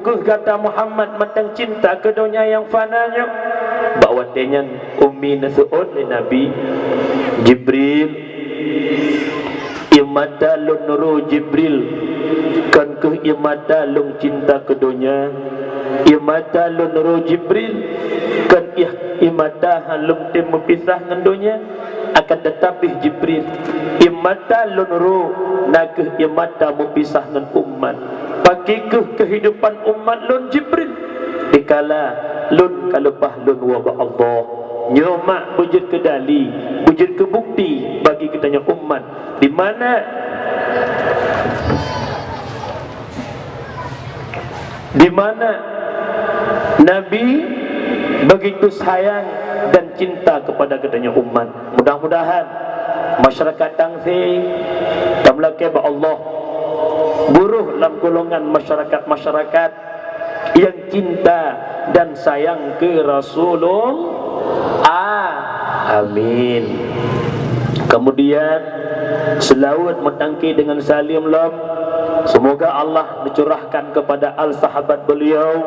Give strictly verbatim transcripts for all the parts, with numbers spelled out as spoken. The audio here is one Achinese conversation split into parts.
Keuh gata Muhammad mantong cinta keu donya nyang fana nyoe? Bak watée nyan Ummi neuseuôt lé Nabi, "Jibril, ié mata lôn roh Jibril, kon keuh ié mata lôn cinta keu donya. Ié mata lôn roh Jibril, kon ié, ié mata han lôn tem meupisah ngon donya." Akan teutapi Jibril, ié mata lôn roh na keuh ié mata meupisah ngon umat. Pakri keuh keuhidupan umat lôn Jibril, dikala lôn ka leupah lôn woe bak Allah. Nyoe mak beujeuet keu dali, beujeuet keu bukti bagi geutanyoe umat. Di mana Di mana Nabi begitu sayang dan cinta kepada geutanyoe umat. Mudah-mudahan masyarakat Tangse tameulakée bak Allah, beurôh lam golongan masyarakat-masyarakat yang cinta dan sayang ke Rasulullah. Amin. Kemudian, seulaweuet meutangki dengan salim lom. Semoga Allah mencurahkan kepada al sahabat beliau,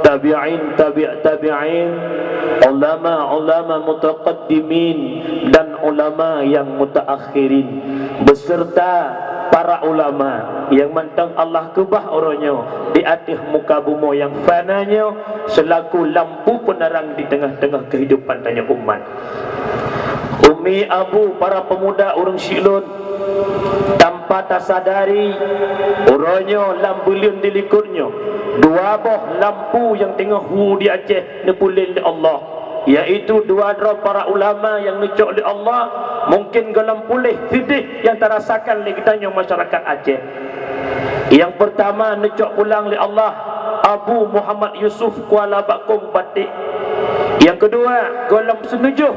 tabi'in, tabi' tabi'in, ulama, ulama mutaqaddimin, dan ulama yang mutaakhirin, beserta para ulama yang mantong Allah keubah uroe nyoe di ateueh muka bumoe nyang fana nyoe, selaku lampu penerang di tengah-tengah kehidupan tanyoe umat. Umi, abu, para pemuda ureuëng syiek lôn, tanpa tasadari, uroe nyoe lam buleuen di likot nyoe, dua boh lampu nyang teungoh hu di Aceh neupulen lé Allah, yaitu dua droe para ulama nyang neucok lé Allah, mungken gohlom puléh seudeh nyang tarasakan lé geutanyoe masyarakat Aceh. Nyang peurtama neucok pulang lé Allah, Abu Muhammad Yusuf Kuala Bakong Batik. Nyang keudua, gohlom seunujoh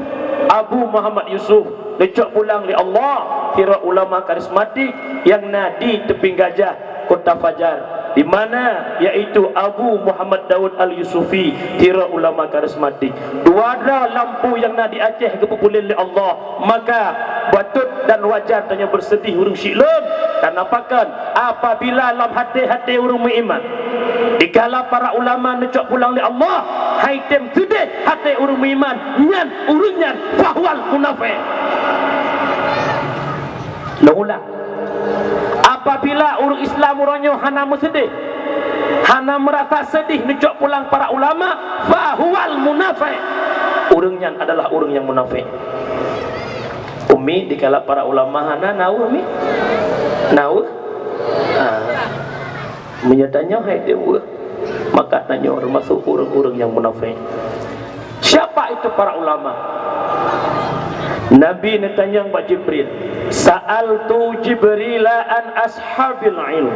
Abu Muhammad Yusuf neucok pulang lé Allah, sidroe ulama karismatik nyang na di Teupin Gajah, Kota Fajar, di mana yaitu Abu Muhammad Daud Al-Yusufi, sidroe ulama karismatik. Dua droe lampu nyang na di Aceh geupeupulen lé Allah, maka batot dan wajar tanyoe beuseudeh ureuëng syiek lôn. Karena pakon? Apabila lam até-até ureuëng meuiman, dikala para ulama neucok pulang lé Allah, hai tem seudeh até ureuëng meuiman, nyan ureuëng nyan fahuwal munafék. Lôn ulang. Apabila ureuëng Islam uroe nyoe hana meuseudeh, hana meurasa seudeh neucok pulang para ulama, fahuwal munafék. Ureuëng nyan adalah ureuëng nyang munafék. Umi, dikala para ulama hana, na weueh, Mi? Na weueh? Ah. Meunyoe tanyoe hai tem weueh, maka tanyoe teumasok ureuëng-ureuëng nyang munafék. Siapa itu para ulama? Nabi neutanyong bak Jibril, "Sa'altu Jibrila an ashabil ilm."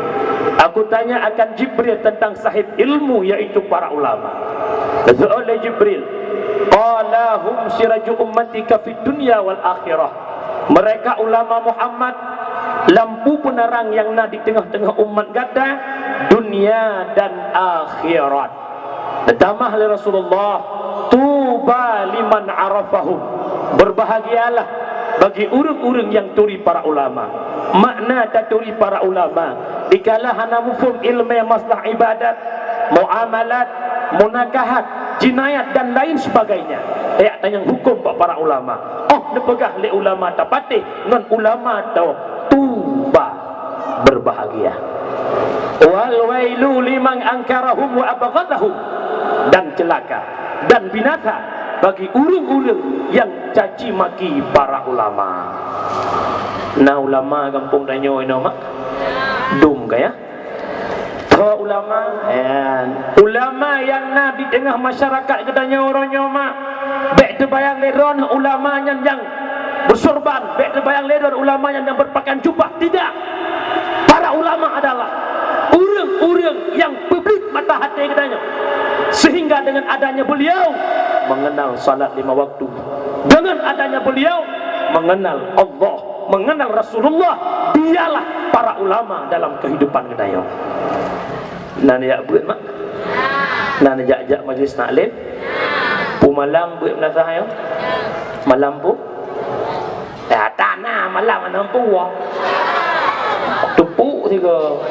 Aku tanya akan Jibril tentang sahib ilmu, yaitu para ulama. Geujaweueb lé Jibril, "Qala hum siraju ummatika fid dunya wal akhirah." Mereka ulama Muhammad, lampu penerang nyang na di teungoh-teungoh umat gata, dunia dan akhirat. Neutamah lé Rasulullah, "Tuba liman arafahum." Berbahagialah bagi ureuëng-ureuëng nyang turi para ulama. Makna taturi para ulama, dikala hana muphom ileumé masalah ibadat, muamalat, munakahat, jinayat dan lain sebagainya, tajak tanyong huköm bak para ulama. Oh neupeugah lé ulama tapatéh, ngon ulama tatuba, berbahagia. Wal wailu liman angkarahum wa abghadahum, dan celaka dan binasa bagi ureuëng-ureuëng nyang caci maki para ulama. Na ulama gampông tanyoe inoe mak? Dum ka ya? Tho ulama, ya. Ulama nyang na di teungoh masyarakat geutanyoe uroe nyoe mak, bék teubayang lé droeneuh ulama nyan nyang beusorban, bék teubayang lé droeneuh ulama nyan nyang beupakaian jubah. Tidak. Para ulama adalah ureuëng-ureuëng nyang peubeuet mata até geutanyoe, sehingga dengan adanya beliau mengenal salat lima waktu, dengan adanya beliau mengenal Allah, mengenal Rasulullah. Dialah para ulama dalam kehidupan geutanyoe. Na neujak beuet mak? Na neujak-jak majlis taklim? Peue malam beuet meunasah nyoe? Malam peue? Ya, tan na malam aneuk peue. Teupuk sigoe.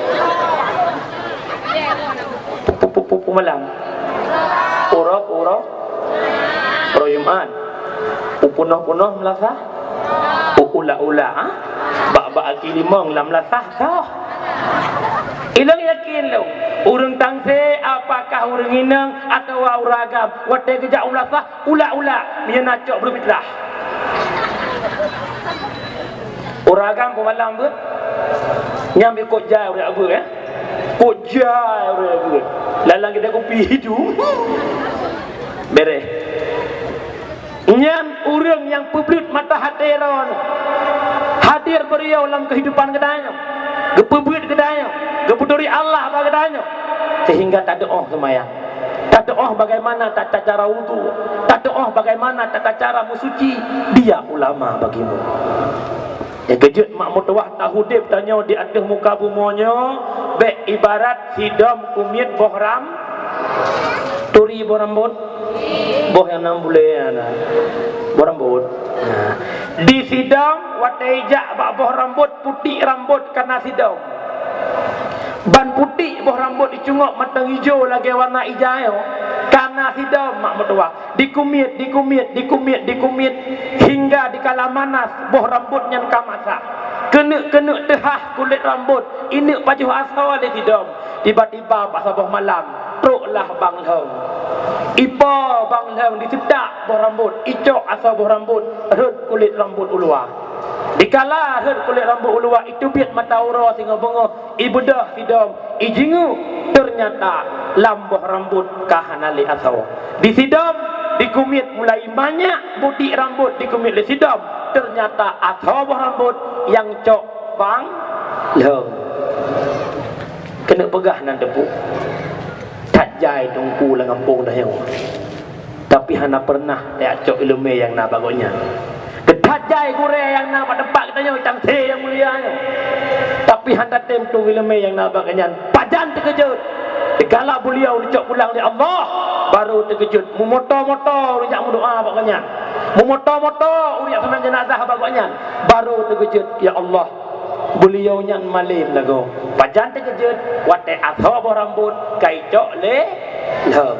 Malam. Uroe, uroe, uroe Jumat. Upunoh-punoh meulasah. Uula-ula, ha? Bak-bak aki limong lam lasah, soh. Ilong yakin lom. Ureuëng tangse, apakah ureuëng inong atawa ureuëng agam, watée geujak u lasah, ula-ula, meunyoe na cok beureubiet lah. Ureuëng agam peumalam beuet. Nyang bikot jai ureuëng beuet, eh. Kot jai ureuëng beuet. Lalang kita kupi hidu. Bereh. Nyan ureuëng nyang peubeuet mata hati droe. Hadir beliau lam kehidupan geutanyoe. Geupeubeuet geutanyoe. Geupeuturi Allah bak geutanyoe. Sehingga tadoh seumayang. Tatu'oh bagaimana tata cara wudu, tatu'oh bagaimana tata cara meusuci, dia ulama bagimu. Nyang keujeuet mak meutuwah taudeb tanyoe di ateueh muka bumoe nyoe, bék ibarat sidom kumiet boh ram-, turi boh rambot, boh nyang nam bulée na, boh rambot. Nah, di sidom watée jak bak boh rambot, putik rambot kana sidom. Ban putik boh rambot icungok mantong ijo lagée warna ija nyoe, kana sidom mak meutuwah. Dikumiet, dikumiet, dikumiet, dikumiet, hingga dikala manas boh rambot nyan ka masak. Keuneuk-keuneuk teuhah kulét rambot, ineuk pajoh asoe lé sidom. Tiba-tiba bak saboh malam, troklah bang lhong. Ipo bang lhong diseutak boh rambot, icok asoe boh rambot, rhot kulét rambot u luwa. Dikala rhot kulét rambot u luwa, iteubiet mata uroe singoh beungoh, ibeudôh sidom, ijingeuk, teunyata lam boh rambot ka hana lé asoe. Di sidom, dikumiet mulai manyak butik rambot dikumiet lé sidom, teunyata asoe boh rambot nyang cok bang lhong. Keuneuk peugah nan teupeu, that jai teungku lam gampông tanyoe. Tapi hana peureunah tacok iéleumé nyang na bak gobnyan. That jai gurée nyang na bak teumpat geutanyoe, tangse nyang mulia nyoe. Tapi hana tem tueng iéleumé nyang na bak gobnyan. Pajan teukeujot. Dikala beuliau dicok pulang lé Allah, baru teukeujot. Meumoto-moto ureuëng jak meudoá bak gobnyan. Meumoto-moto ureuëng jak seumbahyang jenazah bak gobnyan, baru teukeujot, "Ya Allah, beuliau nyan malém lagoe." Pajan teukeujot, watée asoe boh rambot ka icok lé lhong.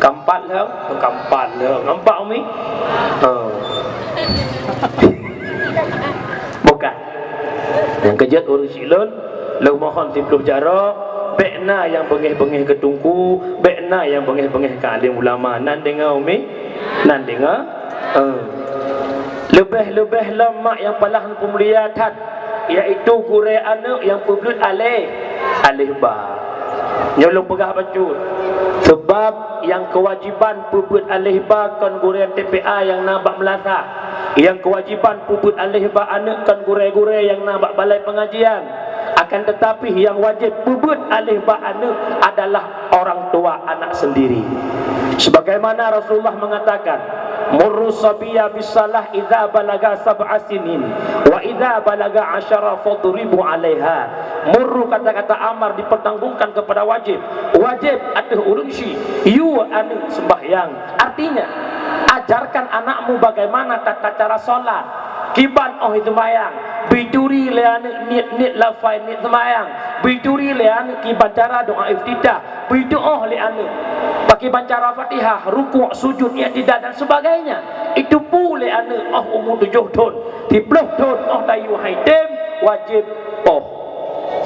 Ka empat lhong, ka empat lhong. Nampak, Umi? Oh. Bukan. Nyang keujeuet ureuëng syiek lôn, lôn mohon siplôh jaroe, bék na nyang beungéh-beungéh keu teungku, bék na nyang beungéh-beungéh keu alim ulama. Nan deungoe, Umi? Nan deungoe? Eh. Leubeh-leubeh lom mak nyang palah neupeumulia that, yaitu gurée aneuëk nyang peubleuet aleh, aleh ba. Nyoe lôn peugah bacut, seubab nyang keuwajiban peubleuet aleh ba kon gurée T P A nyang na bak meulasah. Nyang keuwajiban peubleuet aleh ba aneuëk kon gurée-gurée nyang na bak balai pengajian. Akan tetapi, nyang wajéb peubleuet aleh ba aneuëk adalah orang tua anak sendiri. Sebagaimana Rasulullah mengatakan, "Murru sabiyya bis-shalah idza balaga sab'a sinin, wa idza balaga asyara fadribu 'alaiha." Murru, kata-kata amar dipertanggungkan kepada wajib. Wajib ateueh ureuëng syiek yue aneuëk seumbahyang. Artinya, ajarkan anakmu bagaimana tata cara sholat. Kiban óh jiseumbahyang, bri turi lé aneuëk niet-niet lafai niet seumbahyang, bri turi lé aneuëk kiban cara doa iftitah, bri tuoh lé aneuëk pakiban cara Fatihah, rukuk, sujud, i'tidal dan sebagainya. Itu pu lé aneuëk óh umu tujoh thon, siplôh thon óh tayue hai tem, wajéb óh.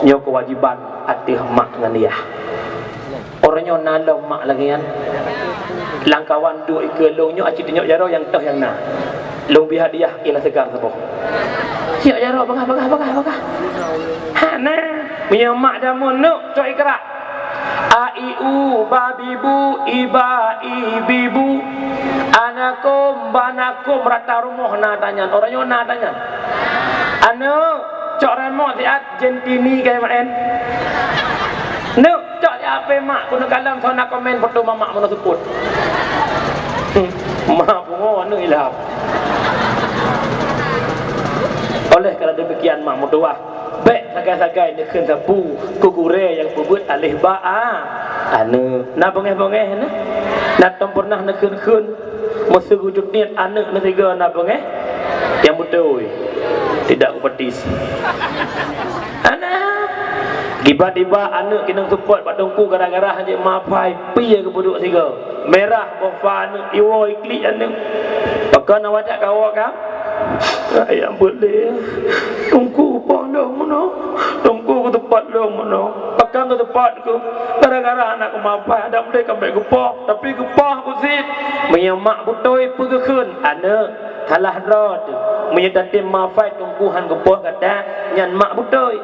Nyoe keuwajiban ateueh mak ngon yah. Uroe nyoe na lom mak lagée nyan. Lam kawan duek ikeue lôn nyoe aci tunyok jaroe nyang toh nyang na. Lôn bri hadiah ilah seugar saboh. Tunyok jaroe bagah, bagah, bagah, bagah. Hana. Meunyoe mak jameun neuk cok ikra. A, i, u, ba, bi, bu, i, ba, i, bi, bu. Ana, kom, bana, kom, rata rumoh na tanyan. Uroe nyoe na tanyan. Aneuk, cok remote siat. Jentini kai maén. Neuk cok di H P mak, keuneuk kalon sona komen foto mamak meunoe seupôt. Hmm, mak pungo neuk ilham. Oleh karena demikian, mak meutuwah, bék sagai-sagai neukheun sapeue keu gurée nyang peubuet aleh ba a. Aneuk, na beungéh-beungéh na? Na tom pernah neukheun-kheun? Meuseu geujok niet aneuk neusigoe na beungéh? Nyang beutôi, tidak kupetis. Hana. Tiba-tiba aneuk inong seupôt bak teungku gara-gara hana jeuet mafai, pie geupeuduek sigoe. Mirah boh fa aneuk, iwoe iklik aneuk. Pakon awak jak kawok ka? Ayah boleh. Teungku poh lôn meunoe. Teungku keuteupôt lôn meunoe. Pakon keuteupôt ku? Gara-gara aneuk mafai, adak mulai ka bèk geupoh, tapi geupoh ku cit. Meunyoe mak beutôi, peue geukheun? Aneuk, salah droe teuh. Meunyoe tatem mafai teungku han geupoh gata, nyan mak beutôi.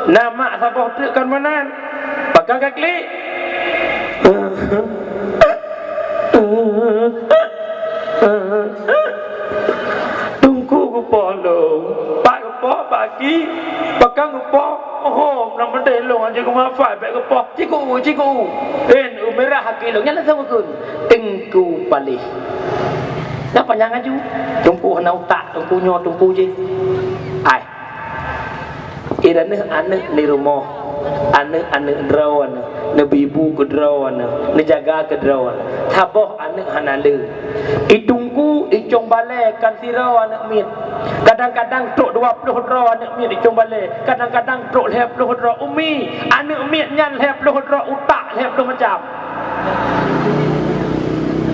Na mak saboh treuk kon meunan. Pakon ka klik? Teungku geupoh lôn. Pat geupoh, Pak Ki? Pakon geupoh? Oh, na meudeh lôn, hana jeuet mafai, bèk geupoh. Cikgu, cikgu. Hen, u mirah aki lôn. Nyan langsung geukheun. Teungku paléh. Na panyang aju. Teungku hana utak, teungku nyoe, teungku jih. Ai. Ireuneuh aneuk di rumoh, aneuk-aneuk droeneuh, neubi bu keu droeneuh, neujaga keu droeneuh. Saboh aneuk hana le. Itungku icong balè kan sidroe aneuk miet. Kadang-kadang trok dua ploh droe aneuk miet icong balè, kadang-kadang trok lhèe ploh droe. Umi, aneuk miet nyan lhèe ploh droe utak, lhèe ploh macam.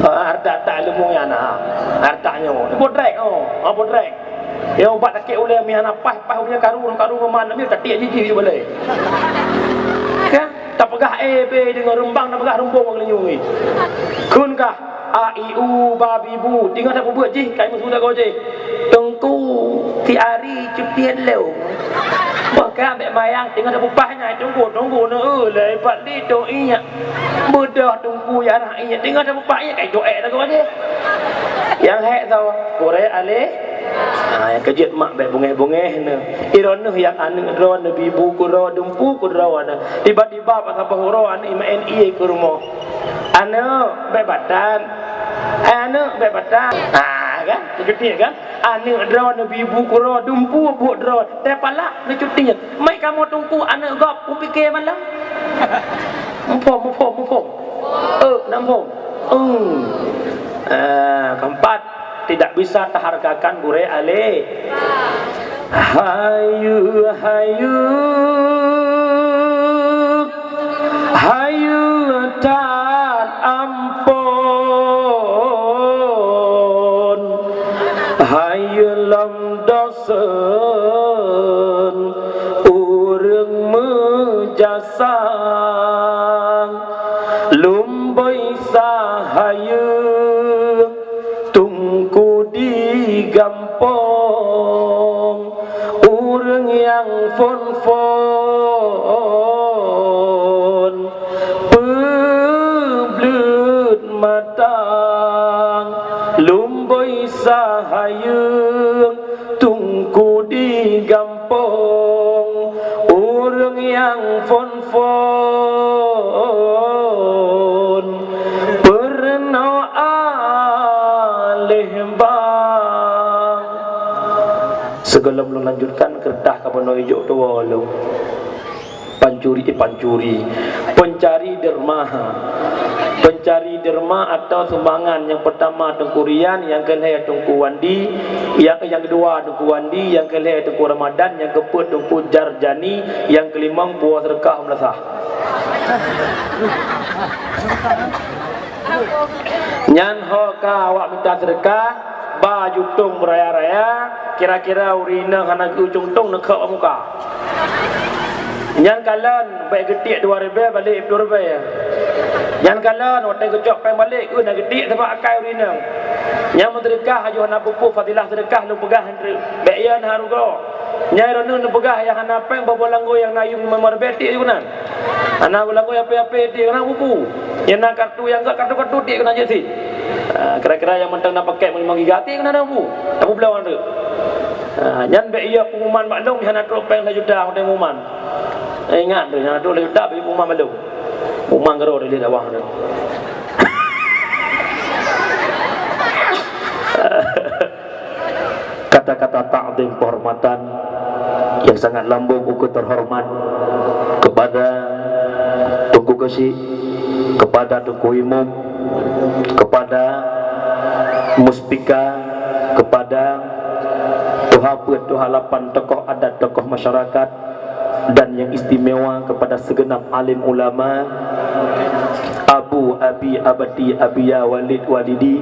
Ah, harta tak ilmu nyan, ha. Harta nyoe. Bodrek, oh. Oh, bodrek. Ya, ubat sakét ulèe mi hana paih-paih ulèe karu, karu meuman, mi tatiek jijih ju balè. Kan? Tapeugah A B deungon rumbang, tapeugah rumbong ngon geulinyueng. Kheun kah, A, I, U, ba, bi, bu. Teungoh tapeubuet jih, kai meusu lagoe jih. Teungku, si Ari cupiet lôn. Boh ka bèk mayang, teungoh tapeupaih nyan, teungku, teungku, neu, lé, pat li, tong, inyak. Beudôh teungku, ya, anak, inyak. Teungoh tapeupaih, inyak, kai do'èk lagoe jih. Nyang hék soe, gurèe alèh. Ha, nyang keujeuet mak bèk beungèh-beungèh neu. Ireuneuh nyang aneuk droe neubi bu keu droe, dumpu keu droe neu. Tiba-tiba bak saboh uroe aneuk imeu'en ié keu rumoh. Aneuk, bèk batat. Aneuk, bèk batat. Ha, kan? Keuneuk kan? Aneuk droe neubi bu keu droe, dumpu buet droe. Teuh palak neucutiet. Mai kamoe teungku aneuk gob, kupike malam. Muphom, muphom, muphom. Eh, na muphom. Hmm. Ah, keempat, tidak bisa tahargakan gurèe alèh. Hayu, hayu, hayu that ampôn. Hayu lom dosen ureueng meujasa, lumboi sahayeu teungku di gampông, ureueng nyang phôn-phôn peubleut mata, lumboi sahayeu teungku di gampông, ureueng nyang phôn-phôn peurunoe alèh bang. Sigohlom lôn lanjutkan, keureutah ka bunoe ijok tuwoe lôn. Pancuri, eh, pancuri. Pencari derma. Pencari derma atau sumbangan, nyang peurtama Teungku Rian, nyang keulhèe Teungku Wandi, nyang, nyang keudua Teungku Wandi, nyang keulhèe Teungku Ramadan, nyang keupeuet Teungku Jarjani, nyang keulimong puwoe seudeukah meulasah. Nyan ho ka awak mita seudeukah, ba jutông beuraya-raya, kira-kira ureueng inong hana geu-ujông tông neukhok bak muka. Nyan kalon bèk geutiek dua ribèe, balek ploh ribèe. Nyan kalon watèe geucok péng balek, keu na geutiek sabab akai ureueng inong. Nyan meuseudeukah, ajoh hana peue-peue fadilah seudeukah lôn peugah han treuk. Bèk iya na rugoe. Nyan droeneuh neupeugah nyang hana péng, boh-boh langgô nyang na yuem limong ribèe tiek keunan. Hana boh langgô nyang pé-pé tiek keunan buku. Nyang na kartu nyang gèt, kartu-kartu tiek keunan jeuet sit. Ah, kira-kira nyang mantong na pakèt limong giga tiek keunan buku. Tapi bloe han treuk. Ah, nyan bèk iya pengumuman maklum, hana trok péng lhèe juta watèe pengumuman. Eh, ingat tu, hana trok lhèe juta bèk pengumuman maklum. Pengumuman garo di dakwah tu. Kata-kata takzim penghormatan yang sangat lambung uku terhormat kepada Teungku Geuchik, kepada Teungku Imum, kepada Muspika, kepada tuha peuet, tuha lapan, tokoh adat, tokoh masyarakat, Dan yang istimewa kepada segenap alim ulama, Abu Abi Abati Abiya Walid Walidi,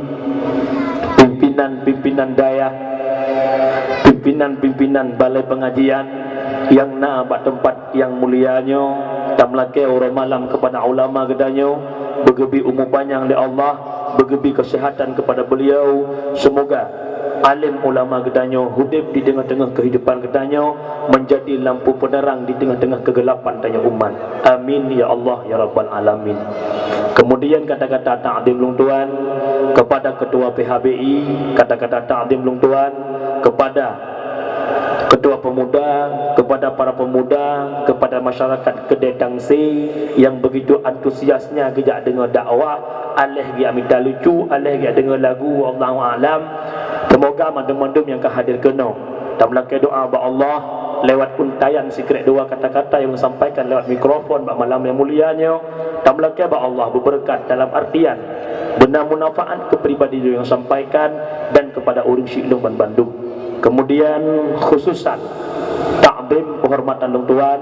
pimpinan-pimpinan dayah, pimpinan-pimpinan balai pengajian yang na bak tempat yang mulia nyoe, tameulakée uroe malam kepada ulama geutanyoe, beugeubri umu panyang lé Allah, beugeubri keuseuhatan kepada beliau. Semoga alim ulama geutanyoe udeb di teungoh-teungoh keuhidupan geutanyoe, menjadi lampu penerang di teungoh-teungoh keugelapan tanyoe umat. Amin ya Allah ya Rabbal Alamin. Kemudian kata-kata takzim lôn tuan kepada Ketua P H B I, kata-kata takzim lôn tuan kepada Ketua Pemuda, kepada para pemuda, kepada masyarakat Keudè Tangse yang begitu antusiasnya geujak deungoe dakwah, aléh geujak mita lucu, aléh geujak deungoe lagu, wallahu a'lam. Semoga mandum-mandum nyang ka hadir keunoe. Tameulakée doa bak Allah lewat untaian sikrék dua kata-kata nyang sampaikan lewat mikrofon bak malam nyang mulia nyoe. Tameulakée bak Allah beubeureukat dalam artian beuna munafaat keu pribadi nyang sampaikan dan kepada ureuëng syik lôn banmandum. Kemudian khususan takzim penghormatan lôn tuan,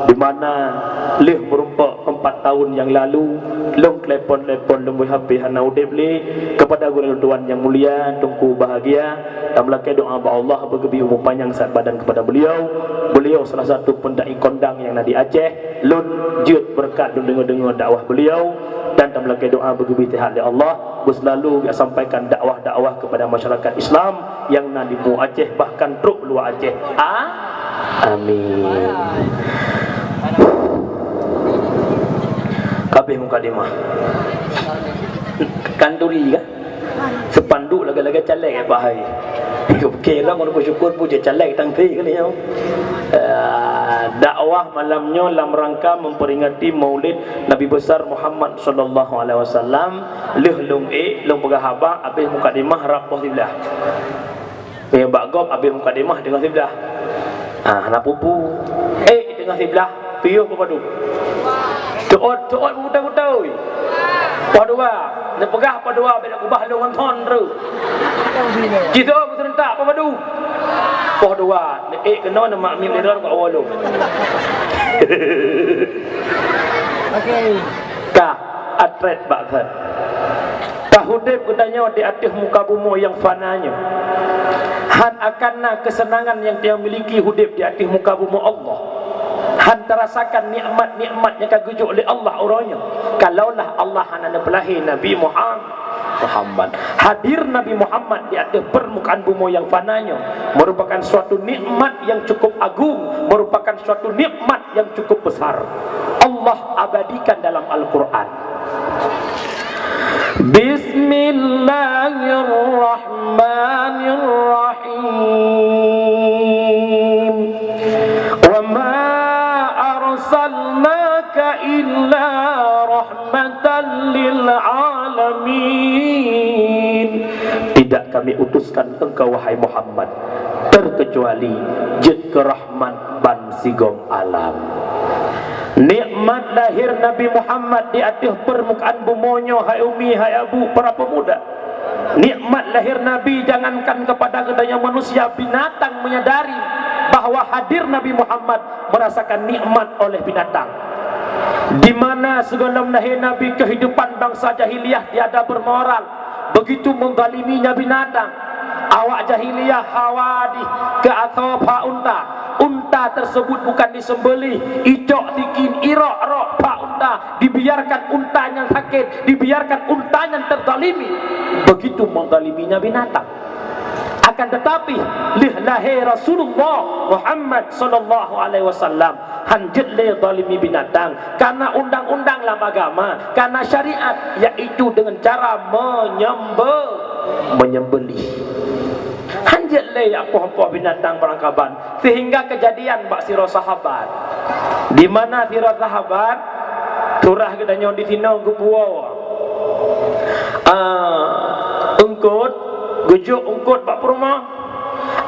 di mana lheueh meurumpok empat tahun yang lalu, lôn telepon-telepon lôn bri H P hana udeb lé, kepada gurée lôn tuan yang mulia Teungku Bahagia, tameulakée doa bak Allah beugeubri umu panyang sihat badan kepada beliau. Beliau salah satu pendai kondang yang na di Aceh. Lôn jeuet beureukat lôn deungoe-deungoe dakwah beliau dan tameulakée doa beugeubri sihat lé Allah, beuseulalu geusampaikan dakwah-dakwah kepada masyarakat Islam yang na di Aceh bahkan trok luwa Aceh. A-, amin. Ka abéh mukadimah. Kanduri kah? Seupanduk lagée-lagée caleg, eh, Pak Hai. Oke lah, ngon syukur puji caleg tangke kali nyoe. Eh, dakwah malam nyoe lam rangka memperingati Maulid Nabi Besar Muhammad sallallahu alaihi wasallam. Lheueh lôn ék, lôn peugah haba, abéh mukadimah rab poh siblaih. Meunyoe bak gob abéh mukadimah teungoh siblaih. Ah, hana pupu. Eh, teungoh siblaih, piôh peupadu. Teuôt, teuôt beuguta-guta, oi. Poh dua, neupeugah poh dua, bèk neubah lôn ngon thon treuk. Jiteuôt beuseurentak, peupadu. Poh dua, neuék keunoe neumakmim lé droe bak uroe lôn. Oke. Ka, atret bak that. Ka udeb geutanyoe di ateueh muka bumoe nyang fana nyoe. Han akan na keuseunangan nyang teumiliki udeb di ateueh muka bumoe Allah. Han tarasakan nikmat-nikmat nyang ka geujok lé Allah uroe nyoe, kalaulah Allah hana neupeulahé Nabi Muham-, Muhammad. Hadir Nabi Muhammad di ateueh permukaan bumoe nyang fana nyoe merupakan suatu nikmat yang cukup agung, merupakan suatu nikmat yang cukup besar. Allah abadikan dalam Al-Quran. Bismillahirrahmanirrahim. Wa ma arsalnaka illa rahmatan lil alamin. Tidak kami utuskan engkau, wahai Muhammad, terkecuali jeuet keu rahmat bansigom alam. Nikmat lahir Nabi Muhammad di ateueh permukaan bumoe nyoe, hai umi, hai abu, para pemuda. Nikmat lahir Nabi jangankan kepada geutanyoe manusia, binatang menyadari bahwa hadir Nabi Muhammad merasakan nikmat oleh binatang. Di mana sigohlom lahé Nabi, kehidupan bangsa jahiliyah tiada bermoral, begitu menzaliminya binatang. Awak jahiliyah hawadih keu asoe pha unta. Unta tersebut bukan disembelih, icok sikin, irok rok pha unta, dibiarkan unta nyan sakit, dibiarkan unta nyan terzalimi. Begitu menzaliminya binatang. Akan tetapi, lheueh lahé Rasulullah Muhammad sallallahu alaihi wasallam, han jeuet lé zalimi binatang, karena undang-undang lam agama, karena syariat, yaitu dengan cara menyembe-, menyembelih. Han jeuet lé jak poh-poh binatang barangkaban, sehingga kejadian bak sidroe sahabat, di mana sidroe sahabat, surah geutanyoe di sinoe geupuwoe, ah, eungkôt, geujok eungkôt bak peurumoh.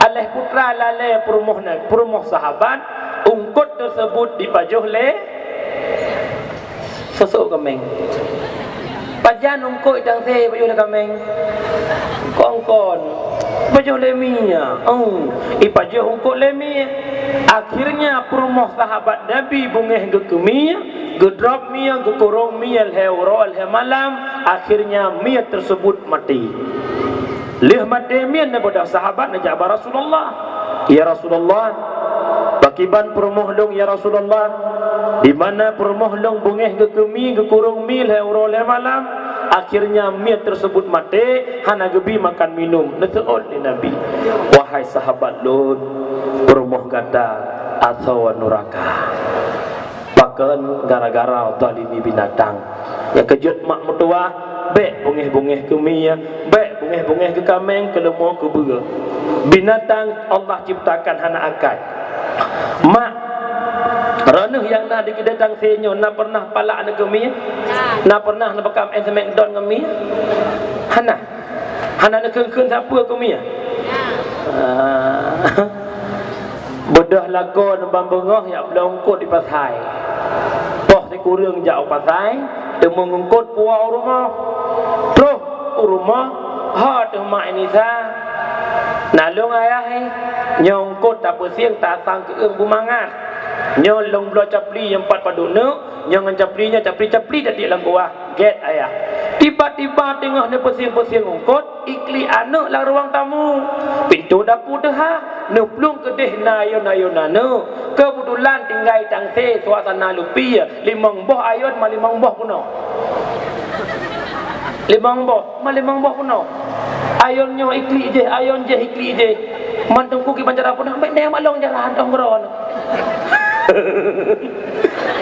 Aléh putra lalée peurumoh na-, peurumoh sahabat, eungkôt teusebut jipajoh lé sosok kaméng. Pajan eungkôt nyang sé jipajoh lé kaméng? Kon-kon. Pajoh lé mie, oh, ipajoh eungkôt lé mie. Akhirnya peurumoh sahabat Nabi beungéh geukeumie, geudrop mie, geukurong mie lhée uroe lhée malam. Akhirnya mie tersebut mati. Lheueh maté mie, neubeudôh sahabat neujak bak Rasulullah, "Ya Rasulullah, pakiban peurumoh lôn, ya Rasulullah? Di mana peurumoh lôn beungéh geukeumie, geukurong mie lhée uroe lhée malam, akhirnya mie tersebut maté, hana geubi makan minum." Neuseuôt lé Nabi, "Wahai sahabat lôn, peurumoh gata asoe nuraka." Pakon? Gara-gara zalimi binatang. Nyang keujeuet mak meutuwah, bék beungéh-beungéh keumie, bék beungéh-beungéh keukaméng, keuleumo, keubeue. Binatang Allah ciptakan hana akai. Mak, droeneuh nyang na di keudée Tangse nyoe na pernah palak aneuk keumie? Na pernah neupeukamén seumék don ngon mie? Hana. Hana neukheun-kheun sapeue keumie? Ah. Beudôh lakoe neuban beungoh jak bloe eungkôt di pasai. Poh sikureueng jak u pasai, teumé eungkôt puwoe u rumoh. Troh u rumoh, ho teuh mak Inisa, "Na lôn ayah, nyoe eungkôt tapeusieng tasang keueung beumangat. Nyoe lôn bloe capli nyang pat padub neuk, nyoe ngon capli nyoe capli-capli tatiek lam kuah." "Gét ayah." Tiba-tiba teungoh neupeusieng-peusieng eungkôt, iklik aneuk lam ruang tamu. Pintoe dapu teuhah, neuplueng keudeh na ayon-ayon aneuk. Keubeutulan tinggai Tangse, suasana leupie, limong boh ayon ma limong boh peunoh. Limong boh ma limong boh peunoh. Ayon nyoe iklik jih, ayon jih iklik jih. Man teungku kiban cara peunoh, bék deh malong jalan dong keudroe.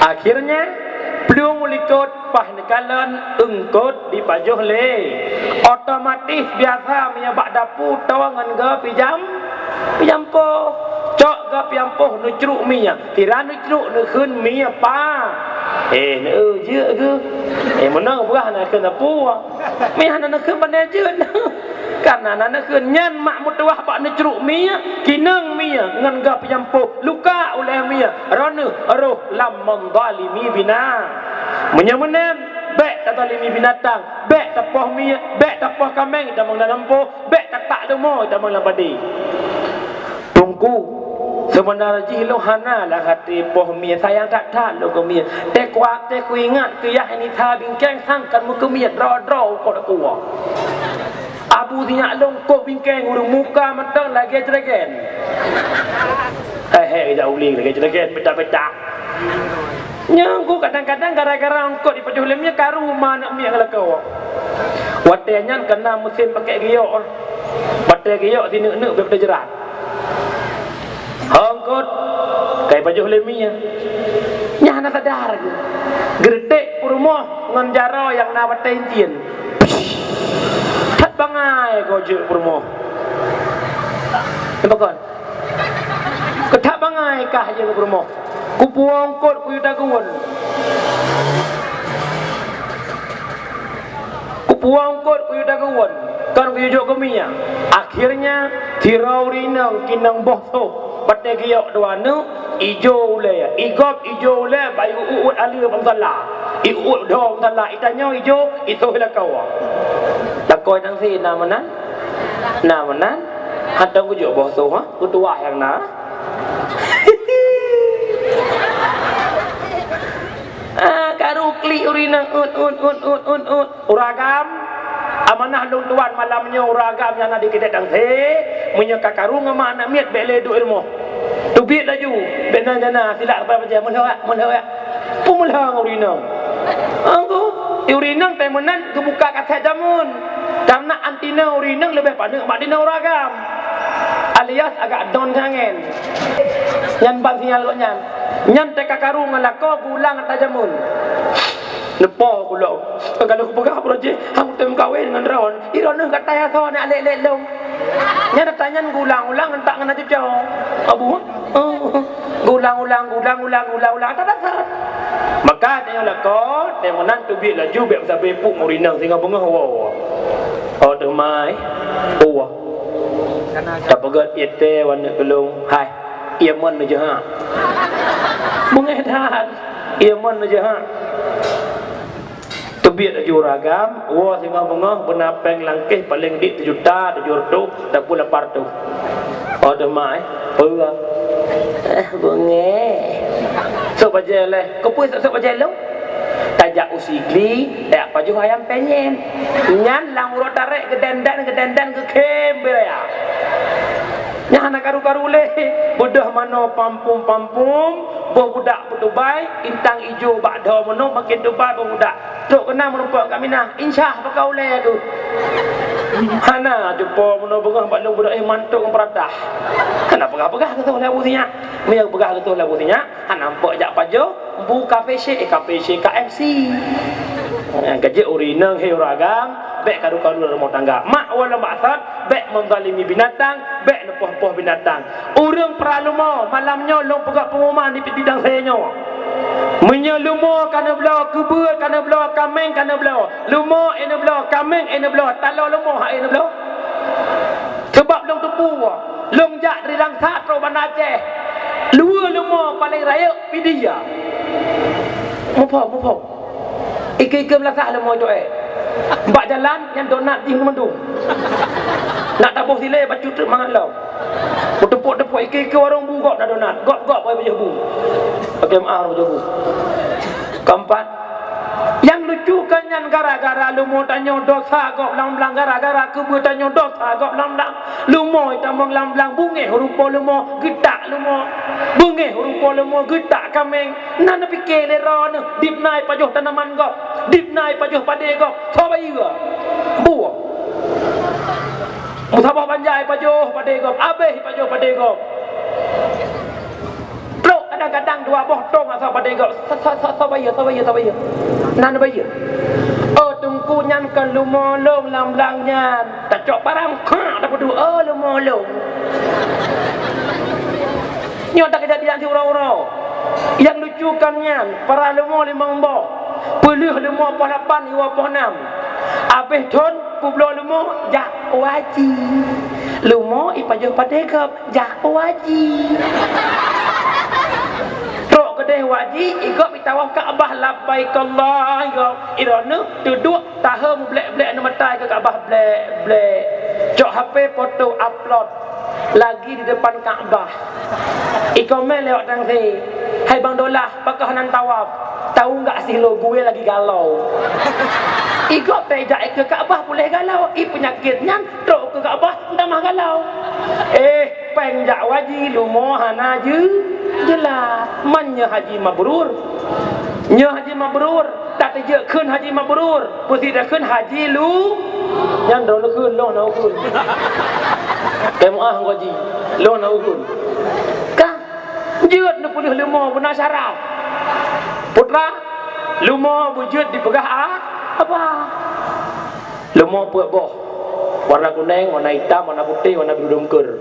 Akhirnya, plueng u likot, paih neukalon, eungkôt dipajoh lé. Otomatis biasa meunyoe bak dapu toe ngon goe pijam, pijampoh. Cok goe pijampoh neucruk mie, sira neucruk neukheun mie pa. Eh, neu jeuet geuh. Eh, meunan peugah na kheun sapeue. Mie hana neukheun pane jeuet. Kareuna na neukheun nyan mak meutuwah bak neucruk mie, kinong mie ngon goe pijampoh, luka ulée mie, droeneuh roh lam menzalimi bina. Meunyoe meunan, bék tazalimi binatang, bék tapoh mie, bék tapoh kaméng tamong lam lampôh, bék tatak leumo tamong lam padé. Teungku, seubeuna jih lôn hana lam até poh mie, sayang that-that lôn keu mie. Teukuat, teukuingat keu yah Inisa bingkeng sang kan meukeumie droe-droe u kot kuwoe. Abu sinyak lôn kok bingkeng ureueng muka mantong lagée jregen. He-he, jak uling lagée jregen, petak-petak. Nyan ku kadang-kadang gara-gara eungkôt dipajoh lé mie karu ma aneuk miet ngon lakoe. Watée nyan ka na musém pakèk giyok. Watée giyok sineuk-neuk bék teujerat. Eungkôt, ka ipajoh lé mie. Nyan hana sadar geuh. Geureutek peurumoh ngon jaroe nyang na watée incien. That bangai goe jeuet peurumoh. Nampak kon? Keuthak bangai kah jeuet peurumoh. Kupuwoe eungkôt kuyue tageuwon. Kupuwoe eungkôt kuyue tageuwon, kon kuyue jok keu mie. Akhirnya, sidroe ureueng inong kinong boh soh, watée giyok dua aneuk, ijo ulée, igop ijo ulée, bak iuet-uet aleue bak musala. Iuet dho musala, itanyoe ijo, isoh lakoe. Lakoe nyang si na meunan? Na meunan? Hantom kujok boh soh, ha? Kutuwah nyang na. Ah, karu klik ureueng inong, ut, ut, ut. Ureueng agam, amanah lôn tuan malam nyoe, ureueng agam nyang na di Keudet Tangse, meunyoe ka karu ngon ma aneuk miet, bék lé duek i rumoh. Teubiet laju, bék na jana, silak sampai bajée, meulhok, meulhok. Peue meulhok ngon ureueng inong? Angku, ureueng inong teuh meunan geubuka kaset jameun. Karena anti na ureueng inong leubeh paneuk mat di na ureueng agam. Alias agak don sangen. Nyan ban sinyal gobnyan. Nyan teuka karu ngon lakoe geulang ata jameun. Neupo ku lom. Ka lheueh kupeugah bak droe jih, han kutem kawen ngon droe. Droeneuh gata nyang soe aneuk lét-lét lom. Nyan ata nyan geulang-ulang, entak ngon cucoe. Abu, oh. Geulang-ulang, geulang-ulang, geulang-ulang, ata dasar. Maka tanyoe lakoe, teuh meunan teubiet laju bék sabe puk ureueng inong singoh beungoh woe. Oh, teuma, eh. Oh. Tapeugét ie teh waneuk keulong. Hai, ie mon neujeuhak. Beungéh that. Ie mon neujeuhak. Teubiet laju ureueng agam, woe singoh beungoh beuna péng langkéh paleng dik sijuta tujoh reutôh, ataupun lapan reutôh. Oh, deuh mak, eh? Peue? Eh, beungéh. Sôk bajèe lé. Keupeue sôk, sôk bajèe lôn? Tajak u Sigli, tajak pajoh ayam penyet. Nyan lam uroe tarek geudandan, geudandan geukhém beu raya. Nyan hana karu-karu lé. Beudôh manoe pampum-pampum, boh budak beutubai, intang ijo bak dhoe meunoe makin tubai boh budak. Trok keunan meurumpok kat Minah, insya bak ulèe keuh. Hana, cupo meunoe beungoh bak lôn beudôh, eh, mantok ngon peuratah. Hana peugah-peugah geutoh lé Abu Sinyak. Meunyo peugah geutoh lé Abu Sinyak, hana meupeuk jak pajoh, bu kafe syek, eh, kafe syek K F C. Eh, ka jeuet ureueng inong, hei ureueng agam, bèk karu-karu lam rumoh tangga. Mak walom maksud, bèk menzalimi binatang, bèk neupoh-poh binatang. Ureueng peurah leumo, malam nyoe lôn peugah peungumuman di Pidang Sée nyoe. Meunyoe leumo ka neubloe, keubeue ka neubloe, kaméng ka neubloe, leumo ék neubloe, kaméng ék neubloe, taloe leumo han ék neubloe. Sabab lôn teupeue, lôn jak dari Langsa trok Banda Aceh. Luweue leumo paleng rayeuk Pidie. Muphom, muphom. Ike-ike meulasah leumo itu, eh. Bak jalan, nyan donat jih mandum. Nak taboh silée, bacut teuk mangat lom. Beuteumpok-teumpok ike-ike warong bu gob na donat. Gob-gob, boh pajoh bu. Pakai maaf, pajoh bu. Keempat, nyang lucu kan nyan gara-gara leumo tanyoe dosa gob lam blang, gara-gara keubeue tanyoe dosa gob lam blang. Leumo itamong lam blang, beungéh rupo leumo, geutak leumo. Beungéh rupo leumo, geutak kaméng. Na neupike lé droeneuh, dib na ipajoh tanaman gob, dib na ipajoh padé gob, soe bayeue? Buoh. Meusaboh banja ipajoh padé gob, abéh ipajoh padé gob. Trok kadang-kadang dua boh tong asai padé gob. Sa-, sa-, sa-, soe bayeue, soe bayeue, soe bayeue? Na neubayeue. Oh, teungku nyan kon leumo lôn lam blang nyan. Tacok param, krak, tapeuduek, oh, leumo lôn. Nyoe tak kejadian siuroe-uroe. Nyang lucu kan nyan, peurah leumo limong boh. Peuleueh leumo poh lapan, iwoe poh nam. Abéh thon, peubloe leumo, jak u haji. Leumo ipajoh padé gob, jak u haji. Trok keudeh u haji, igob itawaf Ka'bah, labbaik Allahumma, igob. Droeneuh teuduek, tahe meublek-blek, neumata ikeue Ka'bah, blek-blek. Cok H P foto, upload. Lagi di depan Ka'bah. Ikomen lewat tangse, "Hai Bang Dolah, pakon hana tawaf? Tahu enggak sih lo, gue lagi galau." Igob teuh jak ikeue Ka'bah puléh galau. I peunyakét nyan trok keu Ka'bah, tamah galau. Eh, péng jak u haji, leumo hana jeu-, jeulaih. Man nyoe haji mabrur. Nyoe haji mabrur. Tateujeuet kheun haji mabrur, peue sit takheun haji lu, nyan droeneuh kheun, lôn hana kheun. Teumaah ngon haji, lôn hana kheun. Ka, jeuet neupeuleueh leumo beuna syarat. Putra, leumo beujeuet dipeugah a-, apa? Leumo peuet boh, warna kuneng, warna itam, warna putéh, warna biru dongker.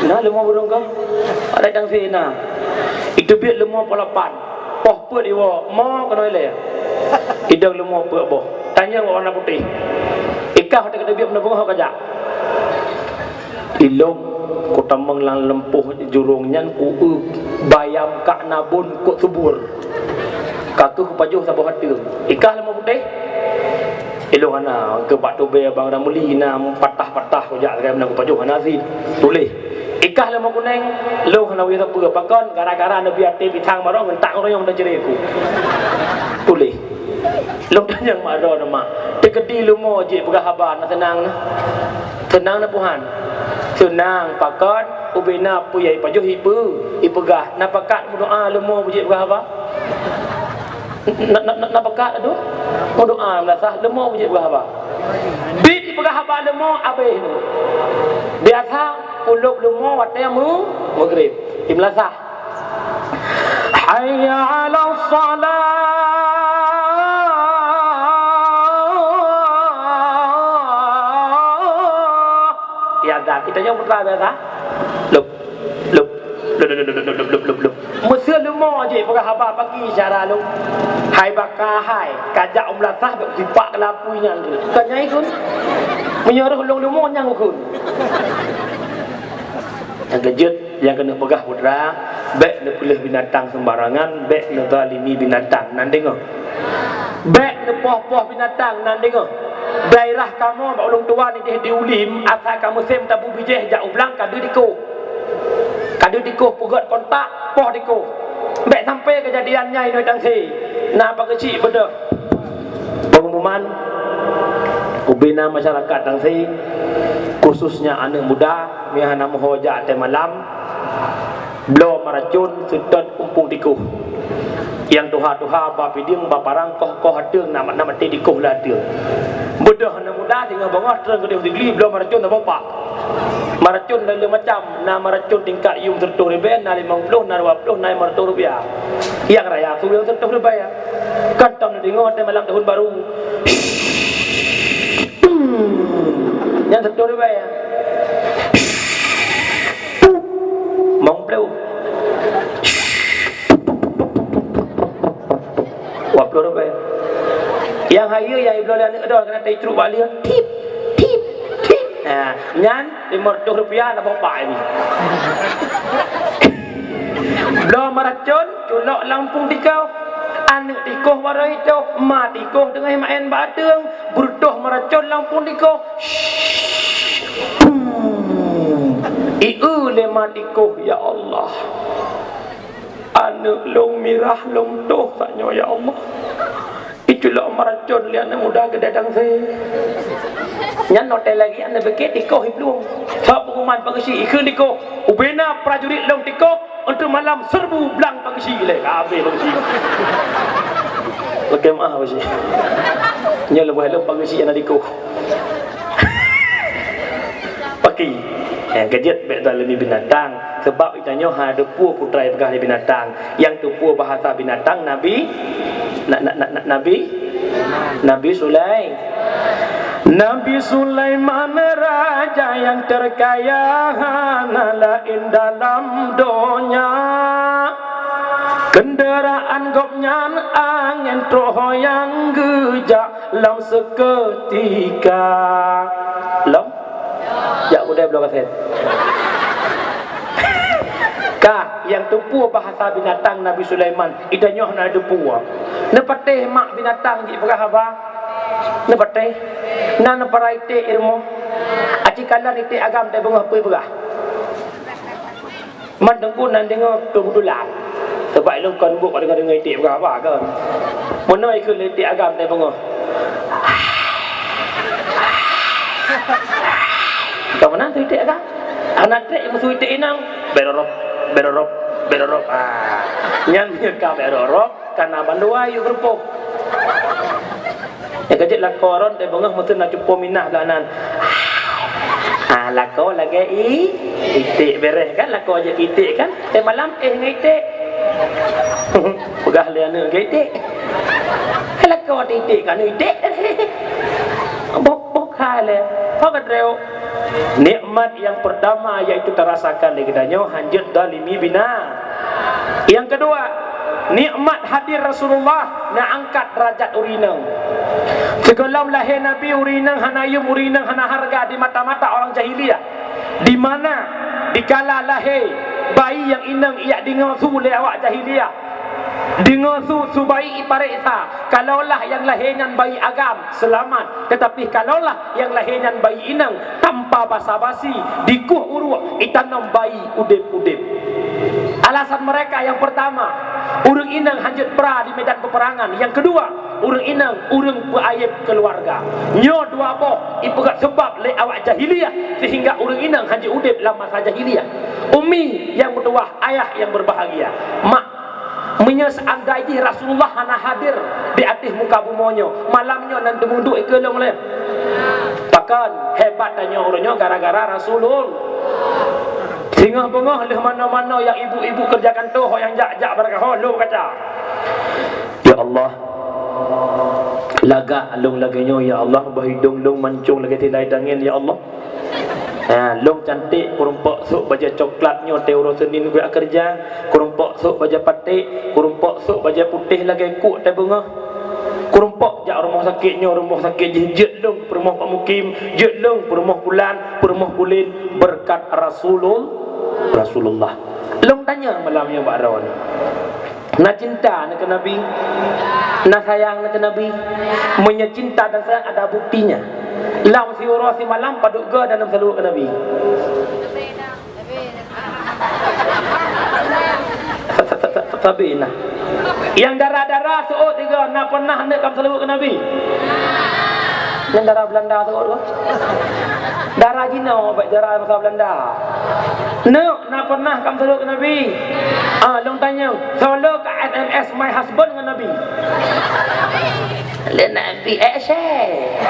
Na leumo biru dongker? Ada dang sina. Iteubiet leumo poh lapan. Poh peuet iwoe, mo keunoe ilée. Idong leumo peuet boh. Tanyong warna putéh. Ikah watée ka teubiet meunan beungoh ka jak. Ilong kutamong lam lumpoh jurông nyan, kueu bayam ka na bôn kok subur. Ka keuh kupajoh saboh ateueng. Ikah leumo putéh. Ilong hana, keu bak tubée Bang Ramli na patah-patah kujak lagée meunan kupajoh hana sit. Tuléh. Ikah leumo kuneng, lôn hana wéh sapeue. Pakon? Gara-gara neubi até pisang barô ngon tak ngeuruyong dan ceureuku. Tuléh. Lôn tanyong mak droeneuh, mak. Teukeudi leumo jeuet peugah haba, na seunang na? Seunang na, Tuhan? Seunang, pakon? Ubena peue nyang ipajoh ipe-, ipeugah. Na pakat meudoa leumo beujeuet peugah haba? Na, na, na, na pakat tu? Meudoa meulasah leumo beujeuet peugah haba. Bit ipeugah haba leumo abéh tu. Biasa pulop leumo watée meu-, meugrib. Imeulasah. Hayya 'alas shalah. Ya, dah. Kita nyoe putra biasa. Lop, lop, lop, lop. Meuseu leumo jih peugah haba pagi cara lôn. Hai baka hai, kajak umlasah bak sipak keulapui nyan tu. Bukan nyai kun. Meunyoe roh lôn leumo nyang kun. Nyang keujeuet, nyang keuneuk peugah putra, bék neupeuleueh binatang seumbarangan, bék neuzalimi binatang. Nan deungoe. Bék neupoh-poh binatang nan deungoe. Daerah kamoe bak ulôn tuan ideh di Ulim, asai ka musém tabu bijéh jak u blang ka deuh tikoh. Ka deuh tikoh peugét kontak, poh tikoh. Bék sampai keujadian nyan inoe Tangse. Na pageuchik beudôh. Pengumuman, ubena masyarakat Tangse, khususnya aneuk muda, nyang hana meuho jak watée malam, bloe maracon seutôt umpung tikoh. Nyang tuha-tuha ba pideung ba parang koh-koh ateueng na, na maté tikoh lam ateueng. Beudôh aneuk muda singoh beungoh treun keudeh u Sigli bloe maracon saboh pak. Maracon na le macam, na maracon tingkat yum seratus ribèe, na limong ploh, na dua ploh, na lima ratus rupiah. Nyang raya su nyang seratus ribèe. Kan tom neudeungoe watée malam tahun baru. Nyang seratus ribèe. Limong ploh. Dua ploh ribèe. Nyang hayeue nyang ibloe lé aneuk dol keunan teucruk bak leueng. Tip, tip, tip. Ha, nyan lima ratus rupiah na boh pak ini. Bloe maracon, culok lam umpung tikoh. Aneuk tikoh baroe itoh, ma tikoh teungoh maén bak ateueng, beureutoh maracon lam umpung tikoh. Shh. Hmm. Ieu lé ma tikoh, ya Allah. Aneuk lôn mirah lôn toh tanyoe, ya Allah. Iculok maracon lé aneuk muda keudeh Tangse. Nyan hotel lagi aneuk beuke tikoh iplueng. Soe pengumuman pageuchik ikheun tikoh. Ubena prajurit lôn tikoh untuk malam serbu blang pageuchik lé. Ka habéh pageuchik. Oke maaf pageuchik. Nyoe leubeh lôn pageuchik aneuk tikoh. Paki. Nyang keujeuet bék zalimi binatang, sabab geutanyoe hana teupeue peue nyang peugah lé binatang. Nyang teupeue bahasa binatang Nabi, na, na, na, na, Nabi, Nabi Sulai-, Nabi Sulaiman raja yang terkaya hana lain dalam donya. Kendaraan gobnyan angén troh nyang geujak lam seketika. Lom? Jak udeb bloe kasét. Ka, nyang teupeue bahasa binatang Nabi Sulaiman, geutanyoe hana teupeue. Neupatéh mak binatang jipeugah haba? Neupatéh? Na neuparai iték i rumoh? Aci kalon iték agam teuh beungoh peue peugah? Man teungku nan deungoe keubetulan. Sabab lôn kon buet deungoe-deungoe iték peugah haba kon. Meunoe ikheun lé iték agam teuh beungoh. Ka meunan su iték agam? Hana trek meusu iték inong. Berorop, berorop, berorop. Ah. Nyan meunyoe ka berorop, ka na bandua yue geurupoh. Nyang keujeuet lakoe ron teuh beungoh meuteun na cupo minah blah nan. Ah, lakoe lagée i, iték bereh kan, lakoe jeuet iték kan. Teuh malam éh ngon iték. Peugah lé aneuk ngon iték. Hai lakoe teuh iték kan, iték. Bok, bok hai lé. Ho ka treuk. Nikmat nyang pertama yaitu tarasakan lé geutanyoe hanjeuet zalimi bina. Nyang keudua, nikmat hadir Rasulullah na angkat derajat ureueng inong. Sigohlom lahé Nabi ureueng inong hana yum, ureueng inong hana hareuga di mata-mata orang jahiliyah. Di mana dikala lahé bayi nyang inong ijak deungoe su lé awak jahiliyah. Deungoe su, su bayi ipareksa, kalaulah nyang lahé nyan bayi agam, seulamat. Teutapi kalaulah nyang lahé nyan bayi inong tanpa basa-basi, dikueh uruek, itanom bayi udeb-udeb. Alasan mereka yang pertama, ureueng inong hanjeuet pra di medan peperangan. Yang kedua, ureueng inong ureueng peuayeb keuluwarga. Nyoe dua boh ipeugah seubab lé awak jahiliyah sehingga ureueng inong hanjeuet udeb lam masa jahiliyah. Umi nyang meutuwah, ayah nyang berbahagia. Mak Meunyoe seandai jih Rasulullah hana hadir di ateueh muka bumoe nyoe, malam nyoe nan teumeuduek ikeue lôn lé. Pakon hebat tanyoe uroe nyoe gara-gara Rasulul-, singoh beungoh lheueh manoe-manoe nyang ibu-ibu keureuja kantô ho nyang jak-jak barangkaho lôn kaca. Ya Allah, lagak lôn lagée nyoe ya Allah, boh idong lôn mancong lagée tilai dangén ya Allah. Ha, lôn cantik, kureumpok sôk bajée coklat nyoe teuh uroe Seunin kujak keureuja, kureumpok sôk bajée paték, kureumpok sôk bajée putéh lagée kuk teuh beungoh. Kureumpok jak rumoh sakét nyoe, rumoh sakét jih, jeuet lôn peurumoh Pak Mukim, jeuet lôn peurumoh Pulan, peurumoh Pulen, beureukat Rasulul-, Rasulullah. Lôn tanyong malam nyoe bak droeneuh. Na cinta na keu Nabi? Na sayang na keu Nabi. Meunyoe cinta dan sayang ada buktinya. Lam siuroe simalam padub goe dan meusalaweuet keu Nabi. Tabi na. Nyang dara-dara seuôt tiga na pernah aneuk ka meusalaweuet keu Nabi? Nyang dara Belanda seuôt tu. Dara jinoe, baik dara masa Belanda. Neuk na pernah ka meusalaweuet keu Nabi? Ah, lôn tanyong, soe le ka S M S my husband ngon Nabi? Lé Nabi, eh, syeh.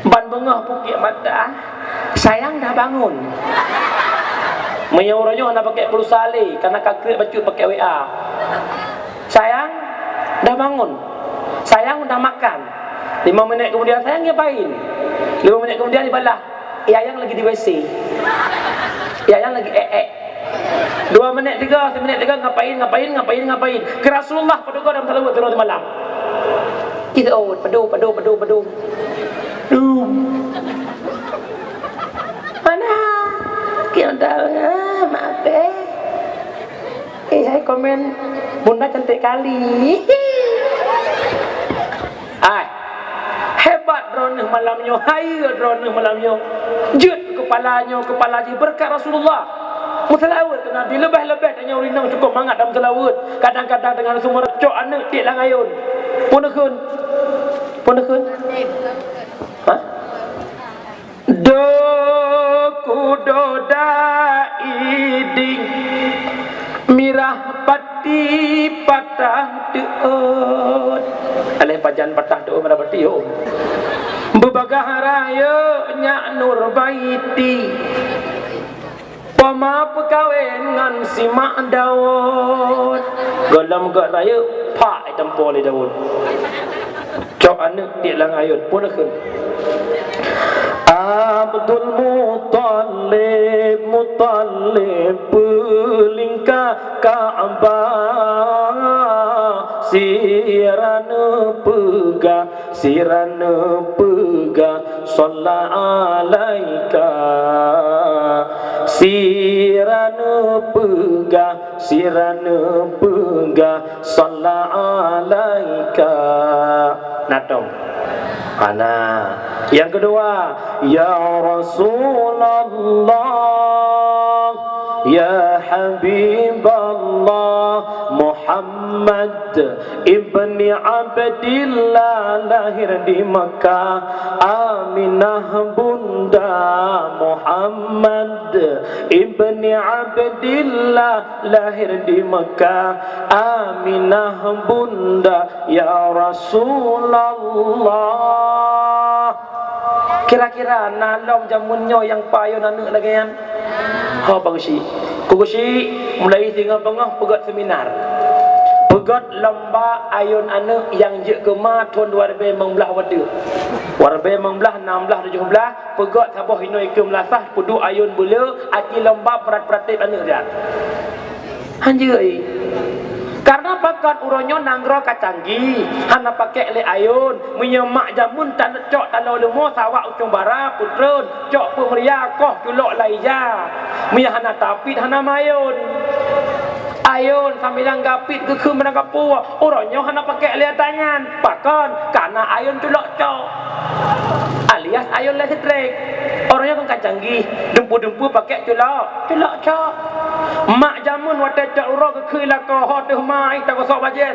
Ban beungoh pukik mata, sayang dah bangun. Meunyoe uroe nyoe hana pakai pulsa lé, karena ka krek bacut pakai W A. Sayang dah bangun. Sayang dah makan. Lima menit kemudian, sayang ngapain? Lima menit kemudian dibalah, "Ya, yang lagi di W C." "Ya, yang lagi eh, eh." Dua menit tiga, semenit tiga, ngapain, ngapain, ngapain, ngapain. Ke Rasulullah, padub goe dan meusalaweuet tiga malam. Kita, oh, padub, padub, padub, padub. Dum. Mana? Kita, ah, maaf, eh. Eh, hai komen, bunda cantik kali. Ai, hebat droeneuh malam nyoe, hayeue droeneuh malam nyoe. Jeuet keu kepala nyoe, kepala jih beureukat Rasulullah. Meuseulaweuet keu Nabi, leubeh-leubeh tanyoe ureueng inong cukôp mangat dan meuseulaweuet. Kadang-kadang deungon seumeureuet cok aneuk tiek lam ayôn. Peue neukheun? Peue neukheun? Hah? Do kudo da iding, mirah pati patah teuôt. Aléh pajan patah teuôt, mirah pati, oh. Beubagaih rayeuk nyak Nurbaiti. Poma peukawen ngon si Mak Daud. Gohlom göt rayeuk, pak, itampo lé Daud. Cok aneuk tiek lam ayôn, peue neukheun? Abdul Muthalib, Muthalib peulingka Ka'bah, sira neupeugah, sira neupeugah, "Shalla alaika." Sira neupeugah, sira neupeugah, "Shalla alaika." Natong. Hana. Yang kedua, "Ya Rasulullah, ya Habiballah, Muhammad ibni Abdillah lahir di Mekah, Aminah bunda, Muhammad ibni Abdillah lahir di Mekah, Aminah bunda, ya Rasulullah." Kira-kira na lom jameun nyoe nyang peue ayôn aneuk lagèe nyan? Ho, Pak Geuchik. Ku Geuchik, mulai singoh beungoh peugöt seminar. Peugöt lomba ayôn aneuk nyang jeuet keu ma thôn dua ribèe limong blah watèe. Dua ribèe limong blah, nam blah, tujoh blah, peugöt saboh inoe ikeue meulasah, peuduek ayôn beuleu, aci lomba peurat-peuratép aneuk nyan. Hanjeuet. Karena pakon uroe nyoe nanggroe ka canggih, hana pakèk lé ayôn. Meunyoe mak jameun tan cok taloe leumo sawak ucong bara, peutreun, cok peumeuria, koh culok lam ija. Meunyoe hana tapiet, hana mayôn. Ayôn sambilan gapiet geukheun meunan gapu, uroe nyoe hana pakèk lé ata nyan. Pakon? Karena ayôn culok cok. Alias ayôn listrik. Uroe nyoe kan ka canggih, dumpeue-dumpeue pakèk culok, culok cok. Mak jameun watèe cok uroe geukheun lakoe, ho teuh mai tagosok bajèe,